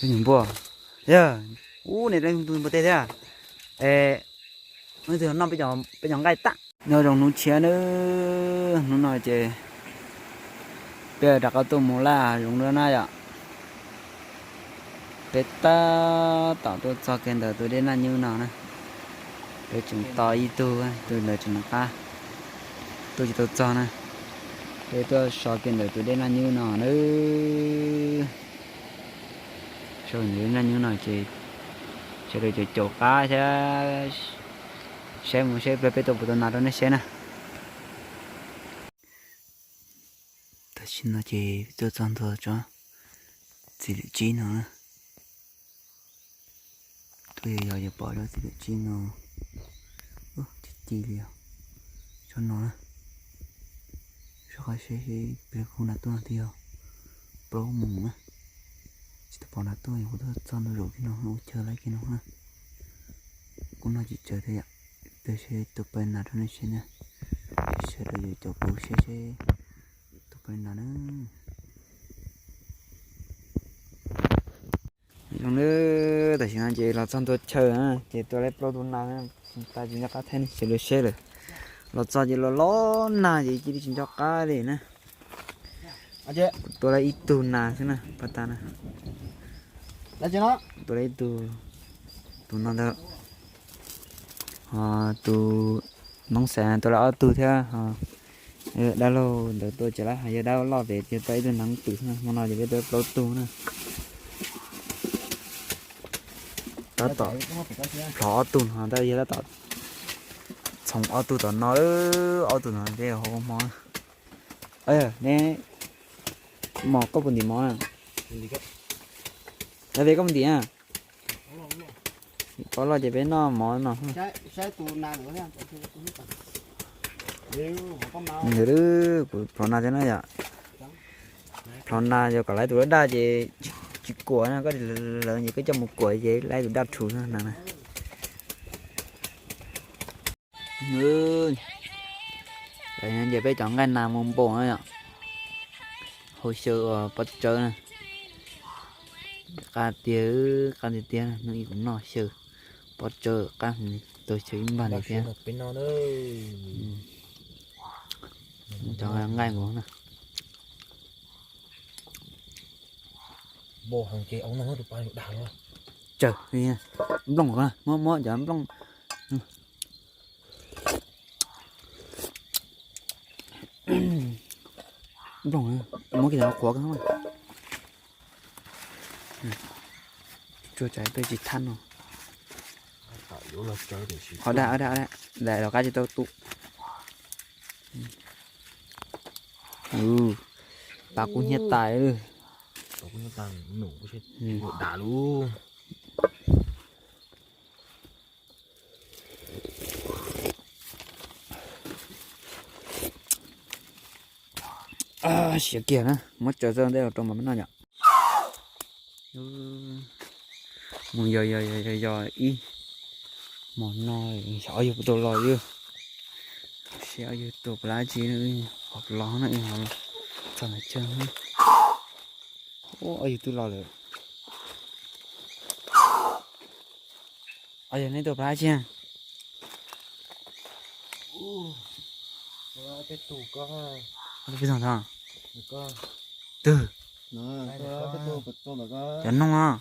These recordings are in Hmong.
Npua, yog, ub, nej tus npua teb thiab. Es, tus noj peb cov nqaij tag. Nyob zoo hnub tshiab na, hnub no ces peb rov qab tuaj mus laj zoov dua na yom. Peb tab tom tuaj txog kiag ntawm tus dej Naj Nyuj no na. Peb tseem tos ib tug, tus ntawd tseem rov qab tuaj tsis tau txog na. Peb tuaj so kiag ntawm tus dej Naj Nyuj no na. So ntawm dej Naj Nyuj no ces sawv daws caum caum qab thiab, saib mus saib pliag peb tuaj puas tau nas rau nej saib na. Tam sim no ces tuaj txog ntua tsob txiv lwm tsib no na. Tuaj yos yos yuav pom tsob txiv lwm tsib no. Ci ci li os. Tsob no na. Soj qab seb seb peb hu nas tuaj no twb yog plaub moos na. Tsis tau pom nas tuaj, yog kuv tuaj txog ntua zaum kiag no ua chaw lawm kiag no na. Kuv noj tsis tsawg thiab yom. Peb seb tus pab nas rau nej saib na. Sawv daws yuav caum kuv saib seb tus pab nas na. Zoo na, tam sim no ces los txog ntua chaw na, ces tua laib plaub tus nas, tas tsis nco qab thaij nej sawv daws saib lawm. Los txog ces los los nag ces cia li tsis nco qab li na. Kuv tua laib ib tug nas xwb na, pab tas na. Tua laib ib tug, tus no ntag. Ho tus noob xav tua laib ob tug thiab ho. Dab laug ntawd tua tsis laib, ho yog dab laug loj pem ces tua ib tug neev twm xwb na, hmo no ces peb tua plaub tug na. Tab tom plhov ob tug no, tab yog tab tom txhoov ob tug tom no, ob tug no peb hau hmo. Neb mos koj puas ntim mov? Dab Peb koj puas ntim a? Pob loj ces peb noj mov no. Ntawd kuv plhov nas thiab na yom. Plhov nas yog kom laib tus daj daj ces tsis kuam na, koj lawv ces koj coj mus kuam ces laib tus daj rhuv na. Ces peb cov nqaij nas mus npaum no yom. Hau xyaw uas pob tsawb na. Qab tiag, qab tiag tiag, hnub ib kuv noj xyaw pob tsawb qab, tau xyaw ib npag ntawd thiab. Cov nqaij nkaus na. Tsawg, nplooj, muab muab cov nplooj. Nplooj, muab kiag cov qhuav, tsuag tsam peb tsis thab no. Ho daj, daj, daj, los qab tsis tau tu. Pas kub hnyiab tas. Siav kiag na, muab tsaws txoj ntej los rau mov noj yom. Mus yos yos yos yos ib hmos no, xyov ob yug puas tau los, seb ob yug tau puas dab tsi, ho los no ho txog ntawm chaw. Ob yug twb los lawm. Ob yug neb tau puas dab tsi? Twg? Cov noog,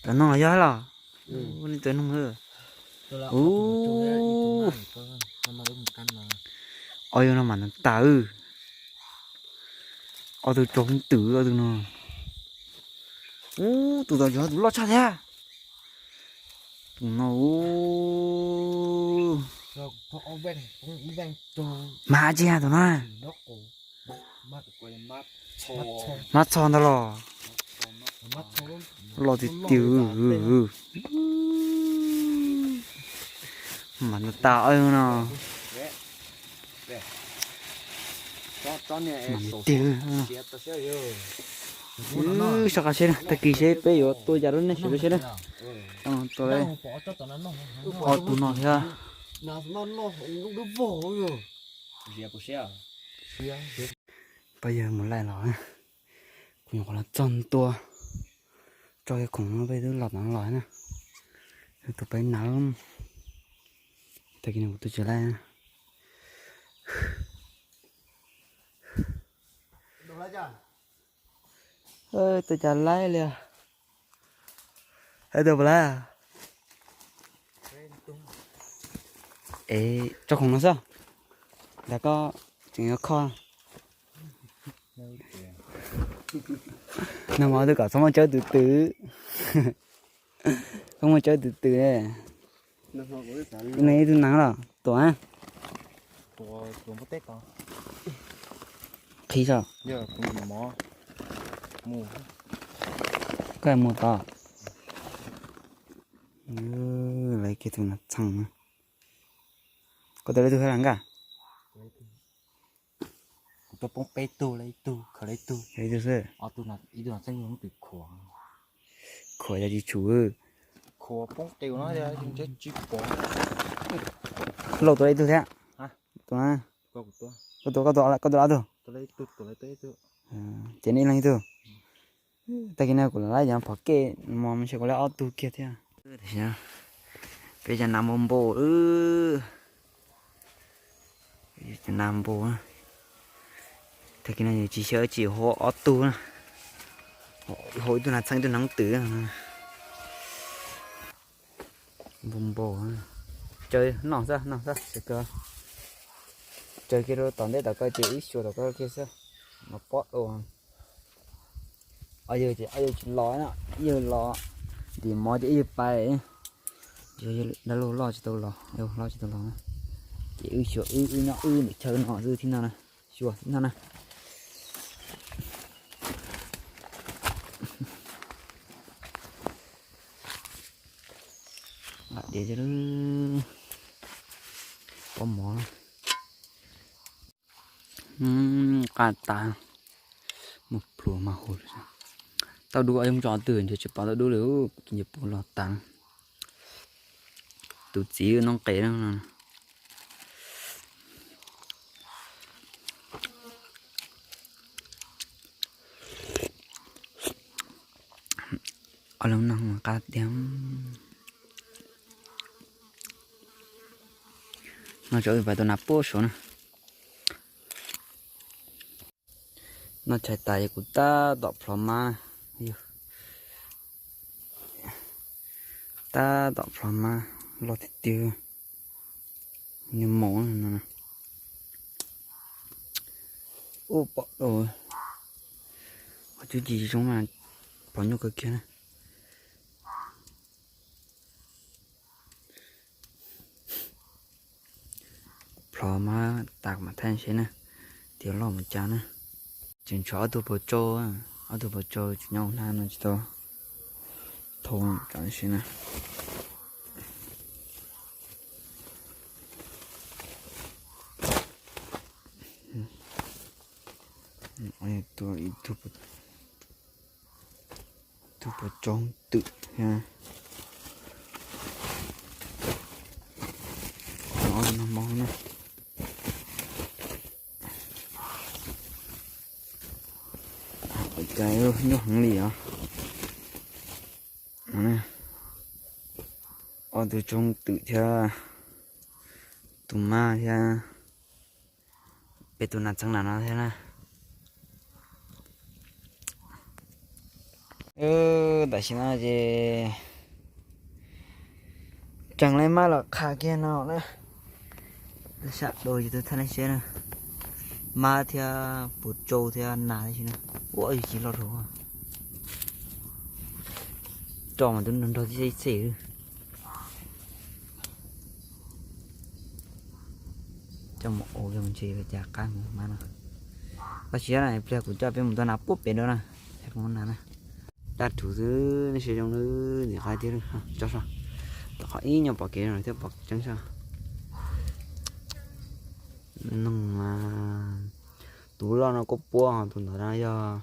cov noog los yog los? Ub, nej tus noog. Ub, ob yug no mas tas, ob tug tsaus twm ob tug no. Ub, tus tom ntug tus loj tshaj thiab. Tus no ub, mas tsis yog tus no. Mab txho ntag los? Los tiag tiag. Mas tas no. Mas tiag. Wb soj qab seb tag kis seb peb yuav tua cas rau nej sawv daws saib na. Tua ob tug no thiab. Pab yawg mus laij los, kuv nyuam qhuav los txog ntua. Tso khoom no peb twb los tom no los na. Tus peb nav. Tag kis no kuv tus tsis laib. Tus cas laib li. Tus puas laib? Es tso khoom no xwb. Ntawd koj tseem yuav kho. Nag hmo twb kom txhob muaj tsawb twm twm. Txhob muaj tsawb twm twm. Ib tug neeg los tuam. Qhib tso. Koj mus tod. Lawv kiag tus nas txheej na. Koj tus lawv tug hab las nkaj. Kuv tuaj poob peb tug, lawv ib tug, khaws lawv ib tug. Ib tug xwb. Ib tug nas txheej twm khuav. Khuav yog tsis tshum. Khuav poob qev no tsis pom. Lauj, tua lawv ib tug thiab. Tua, koj tua, koj tua ob tug. Ces nej leej ib tug. Tag kis no kuv lam laib cov phom kej mos mas ntshe kuv laib ob tug kiag thiab. Peb cov nas npau npau. Cov nas npau. Tag kis no yus tsis xyaw tsis hau ob tug na. Hau ib tug nas txheej ib tug nas twm. Npau npau. Tsaws noj xwb, noj xwb, tsaws kiag rau tom ntej tom ko ces wb xyuas tom ko kiag xwb. Mas pob dua. Ob yawg ces ob yawg tsis los na, ib yawg los ntim mov ces ib yawg pais. Dab laug loj tsis tau los, loj tsis tau los na. Ces wb xyuas wb, wb nyob wb ntawm chaw no xwb thiab no na. Xyuas thiab no na. Lam diav pob mov. Qab tas, muaj pluas mas hu. Tauj dub, ib tso twg ntshe tsis pom tauj dub li, ntshe puas los tas. Tus txiv noob qes no. Ob leeg no qab tiag. No tso wb pais tua nas puag saud na. Noj tshais tas ces kuv tab tom plhov mab. Tab tom plhov mab loj tiag tiag. Nyuag maum no. Ub, pom dua. Qhov cub ci zoo mas pom nyuaj kawg kiag na. Plhov mab tas kuv mam thaij seb na, tias loj mus cas na. Tseem tshuav ob tug puas tsau, ob tug puas tsau tseem nyob hauv hnab no tsis tau thau tsam seb na. Tua ib tug puas tsau twm thiab. Ob tug no mob na. Cas nyuaj heev li os. Ob tug tsau twm thiab tus mab thiab peb tus nas txheeb na no thiab na. Tam sim no ces tseem li mab los qha kiag no na. Sab dua yus tus thaij nej seb na. Mab thiab puas tsau thiab nas tab sis na, ua yus tsis loj dhau. Tso mas twb nrog nrog tib txhij. Coj mus ua ke mus ntse cas qab mus mab no. Koj siab na, pliag kuv coj peb mus tua nas puag pem dua na. Nas na. Dab rhuv xwb, nej saib zoo li nim qab thiab tso so. Tom qhov ib nyuag pom kev no thiab pom tseeb so. Noog, tus loj no kuj puab, tus ntawd no yog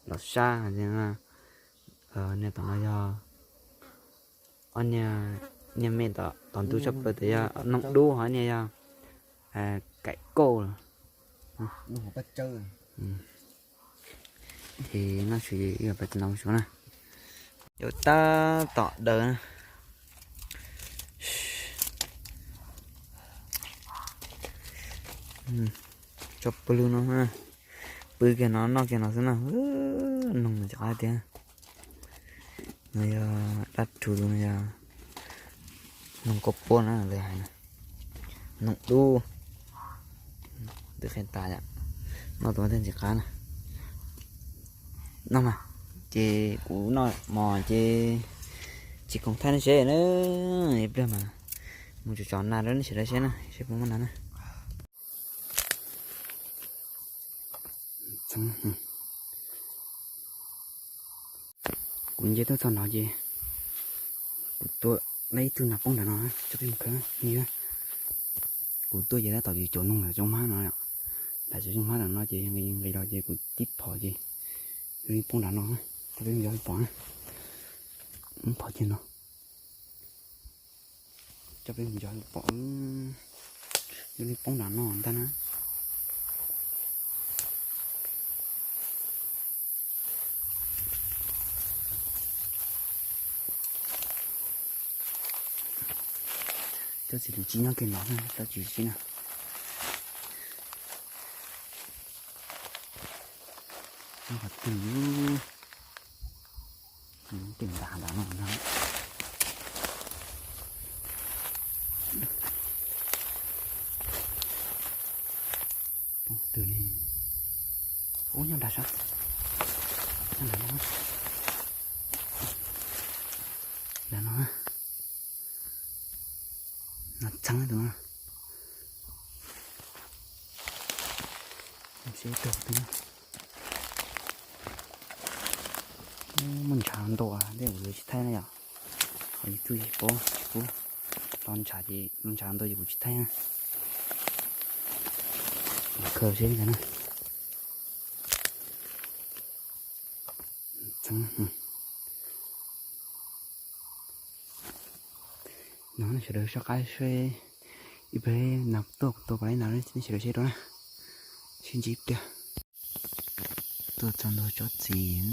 los sab. Niag tom no yog ob niag, niag me tom ntug tshaj plaws tas yog noog dub, ho niag yog kaim kauj los. Noog paj tsawb. Ces noj su ib yam pais tsis no suav na. Yuav tab tom daws na. Tso pw lug no, pw kiag no noj kiag no xwb na. Noog no tsis qab tiag. No yog dab rhuv tus no yog noog kua puab na lawv hais na. Noog dub. Twb qhia tas yom. Noj tus no thiaj ntxim qab na. Noj mas, ces kuv noj mov ces tsis khoom thaij nej seb na, ib pliag mas mus tsom tsom nas rau nej sawv daws seb na, seb puas muaj nas na. Kuv nce tuaj txog nov ces kuv tua lawm ib tug nas poob nram no, tso peb mus khaws na. Kuv tuaj ces tab tom cov noog ntawm tsooj hmab no, ntawm tsooj hmab ntawm no ces nqis nqis los ces kuv tib phom ces yuav li poob nram no, tso peb mus yos pom na. Ib phom kiag no. Tso peb mus yos pom, yuav li poob nram no ntag na. Cov txiv lws tsis nyob kiag no, cov txiv tsis na. Nyob qhov twg? Tim nram nram no ntag. Poob qhov twg li? Ub, nyob nram sab, nyob nram no, nram no. No txheeb tus no. Seb tug twg. Muaj ntshav ntau tej kuv yuav tsis thaij na yom. Qhov YouTube tsis paub tsis pub. Los ntshav ces muaj ntshav ntau ces kuv tsis thaij na. Khaws seb ntag na. Txheeb. No sawv daws soj qab seb ib pliag nas tuaj kuv tua puas tau nas, nej sawv daws seb rau na. Sib ntsib ib pliag. Tuaj txog ntua tsob txiv,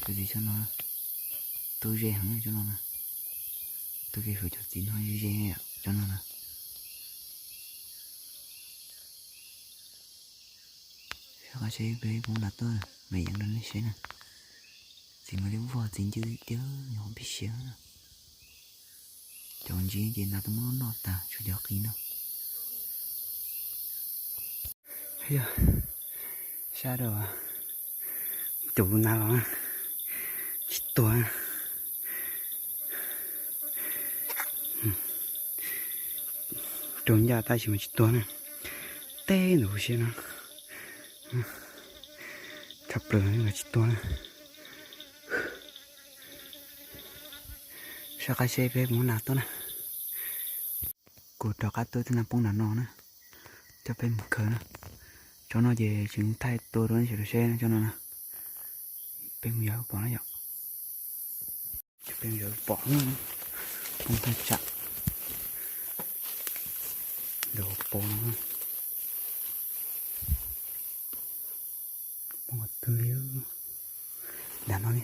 tsob txiv tsob no, tu ze heev tsob no na. Tu ze saum cov txiv no ze ze tsob no na. Soj qab seb ib pliag puas muaj nas tuaj mam yeev rau nej seb na. Txiv mas li vog txiv ncw tiag, nyuam qhuav pib siav na. Cov ntsis ces nas twb muab noj tag, tshuav cov qis no. Yog sab rau caum tus nas los tsis tuag. Raug ncaj tab sis mas tsis tuag na. Teb ntawm hauv siab no tshaj plaws los tsis tuag na. Soj qab seb peb muab nas tuaj na. Kuv rov qab tua ib tug nas poob nram no na, coj peb mus khaws na. Tsob no ces tseem thaij tua rau nej sawv daws seb tsob no na. Peb mus yos pom na yom. Coj peb mus yos pom na. Poob thaj tsam ntawm hauv paus no. Poob qhov twg li? Nram no li.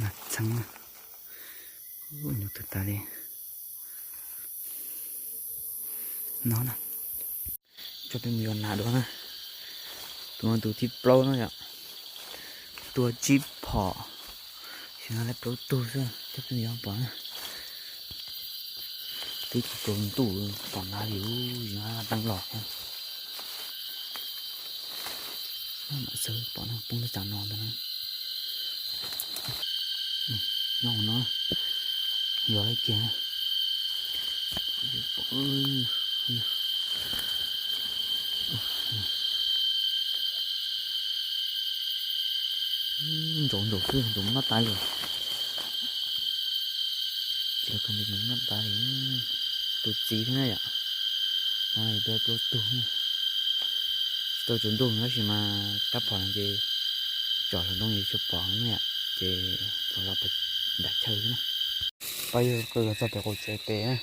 Nas txheeb na. Ub, nyuaj twg tas li. No na. Coj peb mus yos nas dua na. Tus no tus thib plaub no yom. Tua tsib phom, xyov nas lawv plaub tug xwb, coj peb mus yos pom na. Twb tsis tsaus ntuj pom nas li, yog deev los. Mam xav pom no poob rau tsam no ntag na. Nyob no, yos kiag. Ntsaum ntsaum xwb, ntsaum noj tas li. Ces noj tas li. Tus txiv thiab na yom. No peb plaub tug. Tsis tau tsaus ntuj tab sis mas rab phom no ces tsom saum ntoo ces tsuas pom na yom, ces los pem nram chaw xwb na. Pab yawg qw los txog pem qaum tsev pem,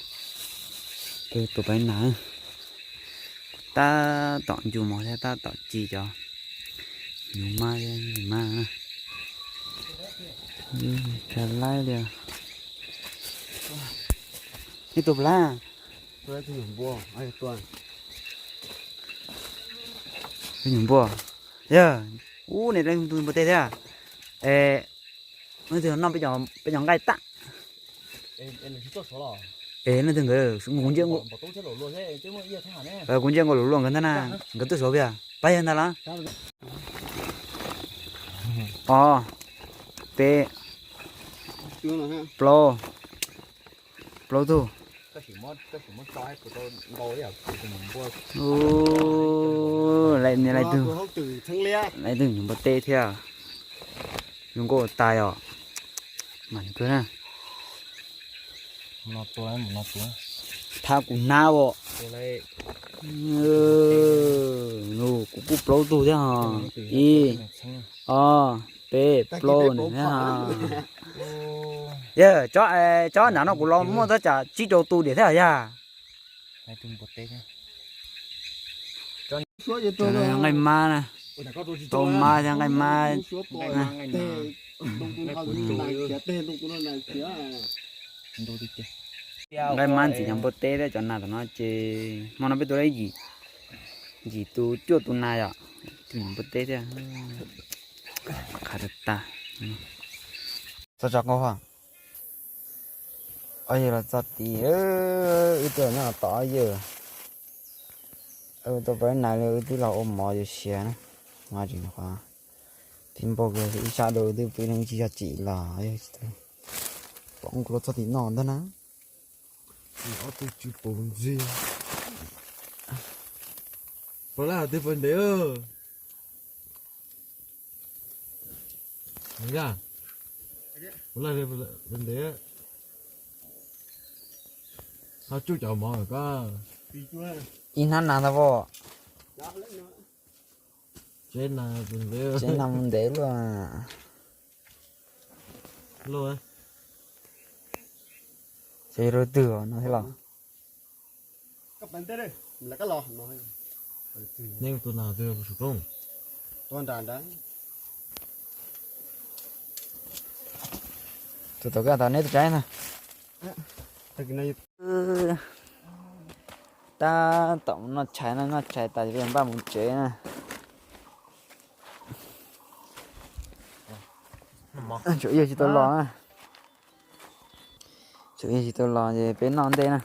peb tus pab nas, tab tom ncu mov thiab tab tom ci cov nyuj mab thiab nyuj mab na. Tsa laib li. Nej tus plab, nyuj npua, yog, ub, nej tus npua teb thiab. Es, nej tus noj peb cov nqaij tag. Es nej tus nkawd, kuv ntsia nkaus lus luaj nkawd ntag na, nkawd tuaj suav peb, pab yawg ntag los. Os, peb, plaub, plaub tug. Ub, lawv tus, lawv tus nyuj npua teb thiab. Zoo nkauj tas os. Mas kawg na. Thab kuv hnab os. Kuv kuj plaub tug thiab ho. Ib, ob, peb, plaub nws thiab ho. Yog, tsob nram no kuv los muaj tab tsam tsib rau tus diam thiab yog. Nqaij mab na, tau mab thiab nqaij mab. Nqaij mab ntxim nyuj npua teb thiab cov nas tom no ces hmo no peb tua yim, yim tus cuaj tus nas yom, tus nyuj npua teb thiab. Qhav tas tas. Txog tso qau, ob yawg los txog tid, wb tuaj nyob tom ob yawg. Wb tuaj pab nas li wb twb los ua mov yuav siav na. Mas tseem qhov tib npau kawg ib sab dua wb twb pw neeg tsis yog tsim los. Pom kuv los txog tim no ntag na. Ob tug tsw pus ntxiag. Pab laj twb pab ntev. Yaj, pab laj pab ntev. Ho tsuj cov mov ko. Ib hnab nas ntag pom. Tsev nas mus ntev luaj. Ces rau twg no thiab los? Nej tus nas twg saum roob? Tus tom kaj tom neb tus tsaib na. Tab tom noj tshais no, noj tshais tas ces npaj mus tsev na. Tsam yawg tsis tau los na. Tsam yawg tsis tau los ces peb noj ntej na.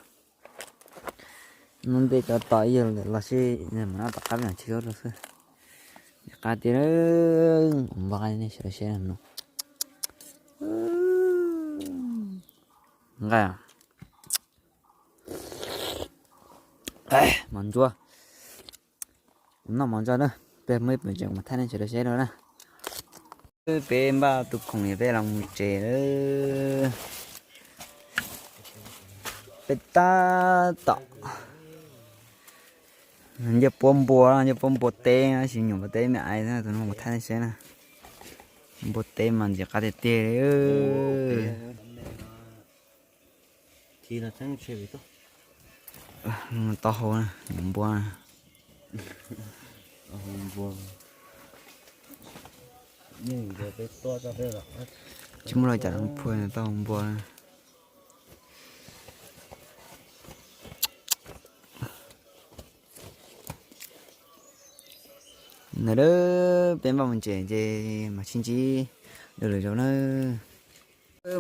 Noj ntej cov tos yawg los seb, mus noj tom qab peb mam chib rau xwb. Qab tiag, npaj nej sawv seb no. Nqaij, mov ntsuab. Kuv noj mov ntsuab na, peb muaj ib pawg tsev kuv mam thaij nej sawv daws saib dua na. Peb npaj tus khoom es peb los mus tsev lawm. Peb tab tom nce puab npua, nce puab npua teb, tab sis nyuam npua teb me ais, tus no kuv thaij nej saib na. Npua teb mas ntxim qab tiag tiag li. Taub hau, nyuam npua. Tsis muaj los cas phua taub hau npua. Ntawd peb npaj mus tsev ces mam sib ntsib dua lwm zaus na.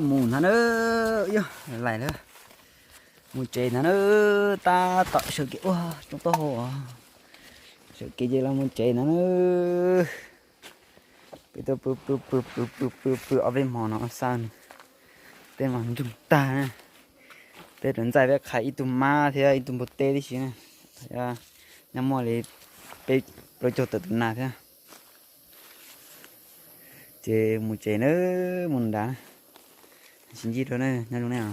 Mus ntag na, yog lais lawm. Mus tsev ntag na, tab tom sawv kev ua coob taub hau os. Sawv kev ces los mus tsev ntag na. Peb tuaj pw pw pw pw pw pw pw ob peb hmo no xav nws, tej mas ntsug tag na. Peb rov ntxaij peb qhais ib tug mab thiab ib tug npua teb tib si na. Nyob muaj li peb plaub caug tawm tus nas thiab. Ces mus tsev na, mus nrad na. Sib ntsib dua na, nyob zoo nej os.